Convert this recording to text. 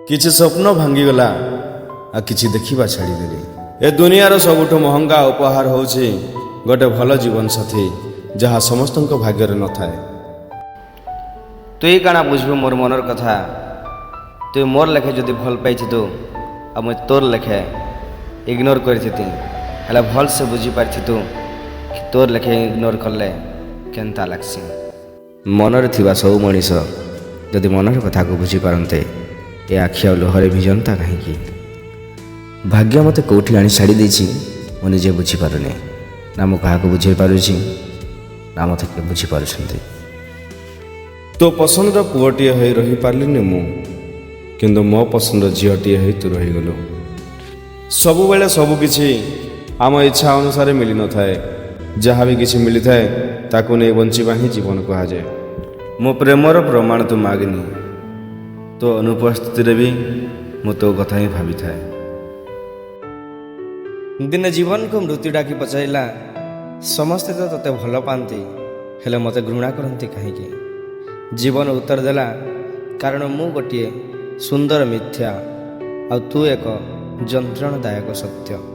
କିଛି ସ୍ୱପ୍ନ ଭାଙ୍ଗିଗଲା ଆଉ କିଛି ଦେଖିବା ଛାଡ଼ିଦେଲି। ଏ ଦୁନିଆର ସବୁଠୁ ମହଙ୍ଗା ଉପହାର ହେଉଛି ଗୋଟେ ଭଲ ଜୀବନସାଥୀ, ଯାହା ସମସ୍ତଙ୍କ ଭାଗ୍ୟରେ ନଥାଏ। ତୁଇ କାଣା ବୁଝବୁ ମୋର୍ ମନର କଥା? ତୁଇ ମୋର୍ ଲେଖେ ଯଦି ଭଲ ପାଇଥିତୁ ଆଉ ମୁଇଁ ତୋର୍ ଲେଖେ ଇଗ୍ନୋର କରିଥିତି, ହେଲେ ଭଲସେ ବୁଝିପାରିଥିତୁ କି ତୋର୍ ଲେଖେ ଇଗ୍ନୋର କଲେ କେନ୍ତା ଲାଗ୍ସି। ମନରେ ଥିବା ସବୁ ମଣିଷ ଯଦି ମନର କଥାକୁ ବୁଝିପାରନ୍ତେ, ଏ ଆଖି ଆଉ ଲୁହରେ ଭିଜନ୍ତା କାହିଁକି? ଭାଗ୍ୟ ମୋତେ କେଉଁଠି ଆଣି ଛାଡ଼ି ଦେଇଛି, ମୁଁ ନିଜେ ବୁଝିପାରୁନି। ନା ମୁଁ କାହାକୁ ବୁଝେଇ ପାରୁଛି, ନା ମୋତେ କିଏ ବୁଝିପାରୁଛନ୍ତି। ତୋ ପସନ୍ଦର ପୁଅଟିଏ ହୋଇ ରହିପାରିଲିନି ମୁଁ, କିନ୍ତୁ ମୋ ପସନ୍ଦର ଝିଅଟିଏ ହୋଇ ତୁ ରହିଗଲୁ। ସବୁବେଳେ ସବୁକିଛି ଆମ ଇଚ୍ଛା ଅନୁସାରେ ମିଳିନଥାଏ। ଯାହା ବି କିଛି ମିଳିଥାଏ, ତାକୁ ନେଇ ବଞ୍ଚିବା ହିଁ ଜୀବନ କୁହାଯାଏ। ମୋ ପ୍ରେମର ପ୍ରମାଣ ତୁ ମାଗିନି, ତୋ ଅନୁପସ୍ଥିତିରେ ବି ମୁଁ ତୋ କଥା ହିଁ ଭାବିଥାଏ। ଦିନେ ଜୀବନକୁ ମୃତ୍ୟୁ ଡାକି ପଚାରିଲା, "ସମସ୍ତେ ତ ତୋତେ ଭଲ ପାଆନ୍ତି, ହେଲେ ମୋତେ ଘୃଣା କରନ୍ତି କାହିଁକି?" ଜୀବନ ଉତ୍ତର ଦେଲା, "କାରଣ ମୁଁ ଗୋଟିଏ ସୁନ୍ଦର ମିଥ୍ୟା ଆଉ ତୁ ଏକ ଯନ୍ତ୍ରଣାଦାୟକ ସତ୍ୟ।"